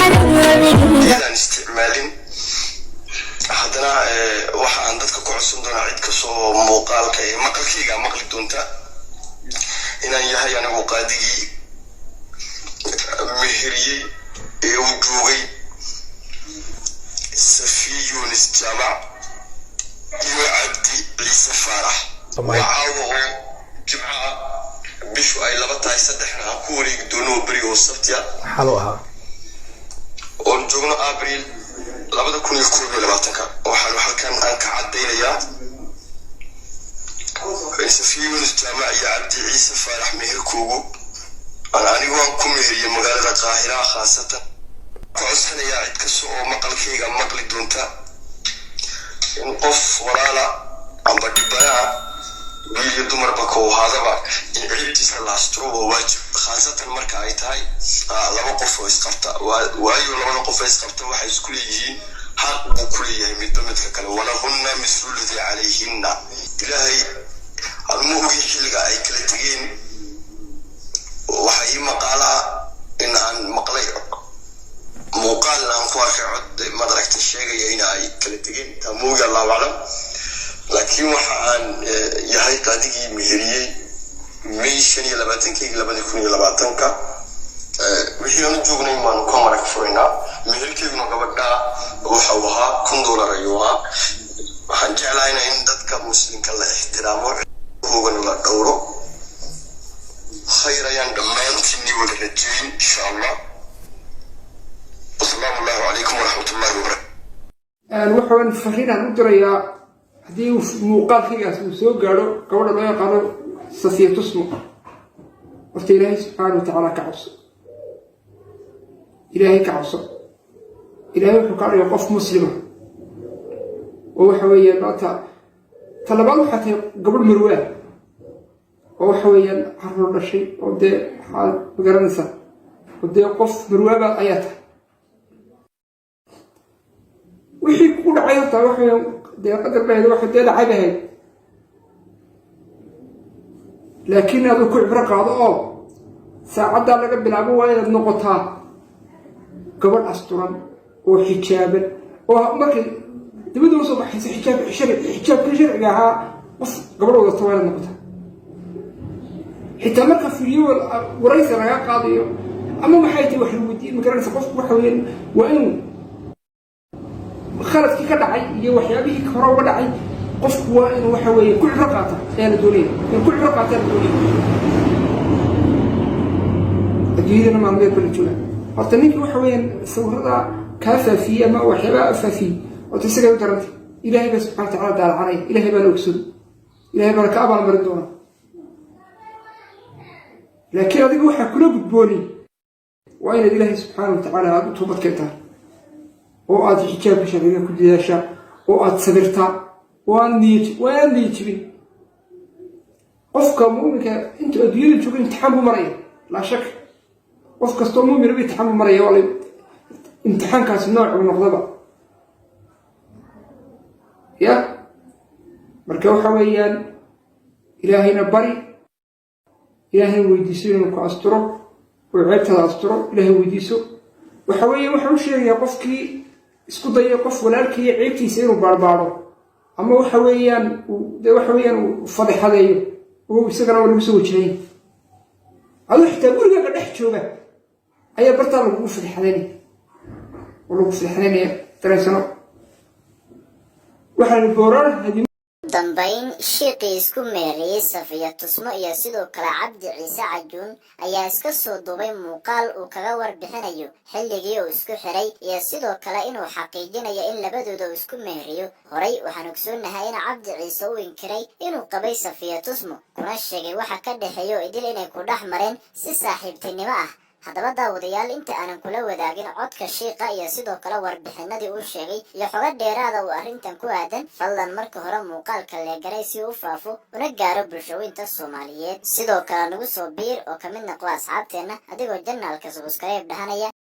Iyadaan isticmaalin haddana, waxa aan dadka ku codsan doonaa cid kasoo muuqaalka ee maqalkayga maqli doonta inaan yahay anigu qaadigii meheriyey ee uu joogay Safiya Yunis Jaamac iyo Cabdi Ciise Faarax. Waa caawa oo Jimco ah, bishu ay 2 tahay, 3na aan ku wareegi doono oo beri oo Sabti ah Xalu ahaa. oon joogno Abriil 2021-ka. Waxaanu halkan aan ka caddaynayaa in Safiya Yunis Jaamac iyo Cabdi Ciise Faarax meherkoogu aan anigu aan ku meheriyey magaalada Qaahira. Khaasatan ku codsanayaa cid kasta oo maqalkayga maqli doonta in qof walaala amba dhibanaha, wiil iyo dumarba ka ahaadaba, in ceebtiisa la asturo waa waajib, khaasatan marka ay tahay laba qof oo isqabta. Waayo, labada qof oo isqabta waxay isku leeyihiin xaq buu ku leeyahay midba midka kale. ولهن مثل الذي عليهن. Ilaahay anuma ogi xilliga ay kala tegeen. Waxaa ii maqaalaa in aan maqlay muuqaal aan ku arkay cod madaragta sheegaya in ay kala tegeen. Taa moogi, allahu aclam. Laakiin waxa aan yahay qaadigii meheriyey May 25-keygi 2020-ka. Wixii aan u joognay baanu ka marag furaynaa. Meherkeyguna gabadha waxa uu ahaa $1000 ayuu ahaa. Waxaan jeclahayna in dadka Muslimka la ixtiraamo, hoogana la dhowro. Khayr ayaan dhammaantiinii wada rajeyn, insha Allah. Wasalaamu allahu calaykum waraxmat ullahi wabarakatu. Waxaan fariinaan u dirayaa, haddii uu muuqaalkaygaas uu soo gaadho, gabadha loo yaqaano Safiya Tusmo. Horta Ilaahay subxaana wa tacaala ka cabso, Ilaahay ka cabso. Ilaahay wuxuu kaa dhigay qof muslima oo waxa weeyaan maanta talabaad waxaa tahay gabadh marwaa oo waxa weeyaan caruur dhashay oo dee waxaad magaranaysaa oo dee qof marwaaba ayaa tahay. Wixii kugu dhacay horta waxa weeyaan dee qadar bay ahayd, waxa dee dhacay bay ahayd, laakiin aduu ku cibro qaado oo saacaddaa laga bilaabo waa inaad noqotaa gabadh asturan oo xijaaban, oo markay dibadda usoo baxayso xijaab sharci, xijaabkii sharciga ahaa qof gabadh wadata waa inaad noqotaa. Xitaa marka fidiyo waraysi laga qaadayo ama maxay tahay wax lagu weydiiye, ma garanaysa, qofku waxa weeyaan waa inuu khaladkii ka dhacay iyo waxyaabihii hore uga dhacay qofku waa inuu waxa weeye ku cibro qaata ayaa la doonaya, inuu ku cibro qaata ayaa la doonaya. Adduunyadana maalmeed ba la joogaa. Horta ninkii waxa weeyaan sawirada kaa faafiyey ama waxyaabaha faafiyey, horta isagay u darantay. Ilaahay baa subxana wa tacala daalacanaya, Ilaahay baana ogsoon, Ilahay baana ka abaalmarin doona. Laakiin adiga waxaa kula gudboonay waa inaad Ilaahay subxaana wa tacaala aada u toobad keentaa oo aad xijaabka sharciga ku dadaashaa oo aad sabirtaa oo aan niyad waa inaan niyad jibin. Qofka mu'minka intuu adduunyada joogo imtixaan buu maraya, laa shak. Qof kastoo mu'minaba imtixaan buu maraya, waa imtixaankaasi noocuu noqdaba ya. Marka waxa weeyaan Ilaahayna bari, Ilaahayna weydiiso inuu ku asturo oo ceebtaada asturo. Ilaahay weydiiso. Waxa weeye waxaan u sheegayaa qofkii isku dayo qof walaalkiiyo ceebtiisa inuu baarbaaro ama waxa weeyaan dee waxa weeyaan uu fadeexadeeyo oo isagana waa lagu soo wajahaya. Aduu xitaa gurigaaga dhex jooga ayaa bartaa lagugu fadeexadeynaya oo lagu fadeexadeynaya. Dareensano waxaan booraan hadii Dambayn, shiiqii isku meeriyey Safiya Tusmo iyo sidoo kale Cabdi Ciise Cajuun ayaa iska soo duubay muuqaal uu kaga warbixinayo xilligii uu isku xiray iyo sidoo kale inuu xaqiijinayo in labadooda uu isku meeriyo. Horay waxaan ogsoonnahay in Cabdi Ciise uu inkiray inuu qabay Safiya Tusmo, kuna sheegay waxa ka dhexeeya oo idil inay ku dhex mareen si saaxiibtinimo ah. Haddaba daawadayaal, inta aanan kula wadaagin codka shiiqa iyo sidoo kale warbixinadii uu sheegay iyo xogo dheeraada uu arrintan ku aadan, fadlan marka hore muuqaalka leegaray si uu u faafo una gaaro bulshooyinta Soomaaliyeed. Sidoo kale nagu soo biir oo ka mid noqo asxaabteenna adigoo channelka subscribe dhahanaya.